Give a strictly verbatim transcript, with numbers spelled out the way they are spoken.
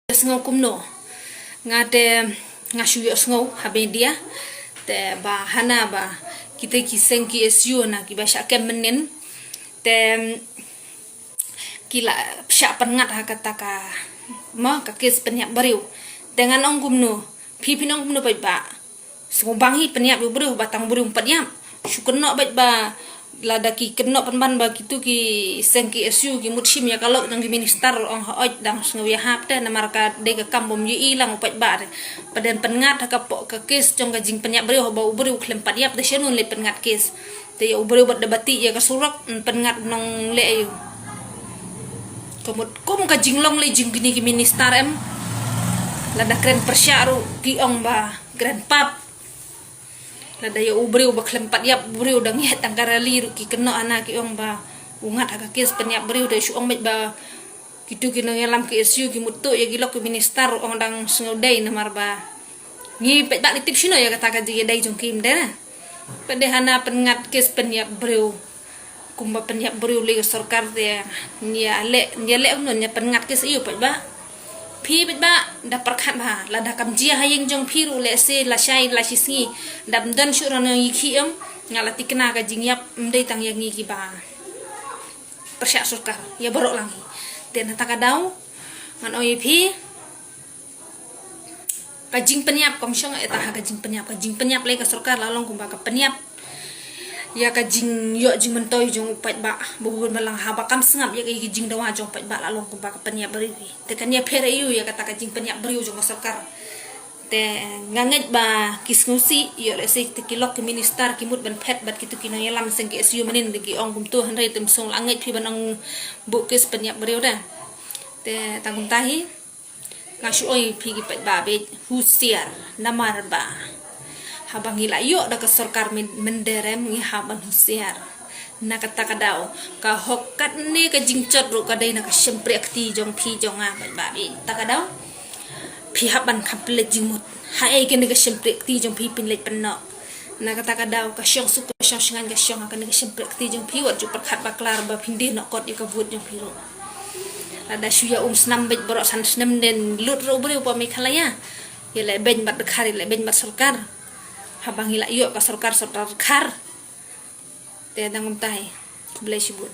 sngew kumno. Nga te nga shu ïohsngew ha media te ba hana ba kita ki seng ki S U na kiba shah kem mynnin te ki la shah pynngat ha kata ka, ma, ka kes pynïap briew. Te ngan ong kumno, phi phin ong kumno paidbah? Sngewbang hi pynïap ïa u briew ba tang u briew um pat ïap. Shu kynnoh beit ba lada ki kynnoh pynban ba kitu ki seng ki S U ki mut shim ïa ka lok jong ki minister, ong hooid dang sngewbha ïahap te namar ka dei ka kam bym ïohi lang u paidbah te. Pat dei pynngat ha ka pok ka kes jong ka jingpynïap briew haba u briew khlem pat ïap te shano leit pynngat kes. Te ïa u briew bad da bati ïa ka surok, mm, pynngat nongleh ïa u. Ka mut kum ka jinglong lei jong kine ki minister em. Lada kren pyrshah ruh ki ong ba kren pap. Lada ïa u briew ba khlem pat ïap u briew dang ïaid tang ka rally ruh ki kynnoh hana ki ong ba u ngat ha ka kes pynïap briew, te shu ong beit ba kitu ki nongïalam ki S U ki mut tuh ïa ki lok ki minister, ong dang sngewdei namar ba ngi paidbah ngi tip shano ïa kata ka jingïadei jong ki mynta. Pat dei hana pynngat kes pynïap briew. Kumba pynïap briew lei ka sorkar te ngi ïaleh, ngi ïaleh kumno, ngi pynngat kes ïa u paidbah? Phi paidbah da pyrkhat bha, lada kam jia ha ïing jong phi ruh lehse lashai lashisngi dap don shuh ruh ngi khih em, nga la thikna ka jingïap ym dei tang ïa ngi kiba pyrshah sorkar, ïa baroh lang hi. Te na kata ka daw ngan ong ïa phi, ka jingpynïap kam shong ïa ta ha ka jingpynïap, ka jingpynïap lei ka sorkar la long kumba ka pynïap ïa ka jingïoh jingmyntoi jong u paidbah ba bun ba lang, haba kam sngap ïa ka jingdawa jong u paidbah la long kumba ka pynïap briew hi. Te kan ïapher ïa u ïa kata ka jingpynïap briew jong ka sorkar. Te nga ngeit ba ki sngewsih ïoh lehse te ki lok ki minister ki mut ban phet bad kitu ki nongïalam seng ki S U mynnin da ki ong kumto, hynrei te ym sngewlah ngeit phi ban ong buh kes pynïap briew da. Te tang kumta hi nga shu ong ïa phi ki paidbah beit husiar namar ba haba ngi la ïoh da ka sorkar myn-, mynder em ngi hap ban husiar. Na kata ka daw ka hok katne ka jingjot ruh ka dei na ka shympriahkti jong phi jong nga paidbah beit. Kata ka daw phi hap ban kham pynleit jingmut. Haei kane ka shympriahkti jong phi pynleit pynnoh? Na kata ka daw ka shong suk ka shong shngaiñ ka shong ha kane ka shympriahkti jong phi, wat ju pyrkhat bakla ba phin die noh kot ïa ka vote jong phi ruh. Lada shu ïa um snam beit baroh san snem den lut ruh u briew pa Meghalaya. Ïa leh beiñ bad dkhar, ïa leh beiñ bad sorkar. Haba ngi la ïoh ka sorkar, sorkar dkhar. Te dang kumta hi. Khublei shibun.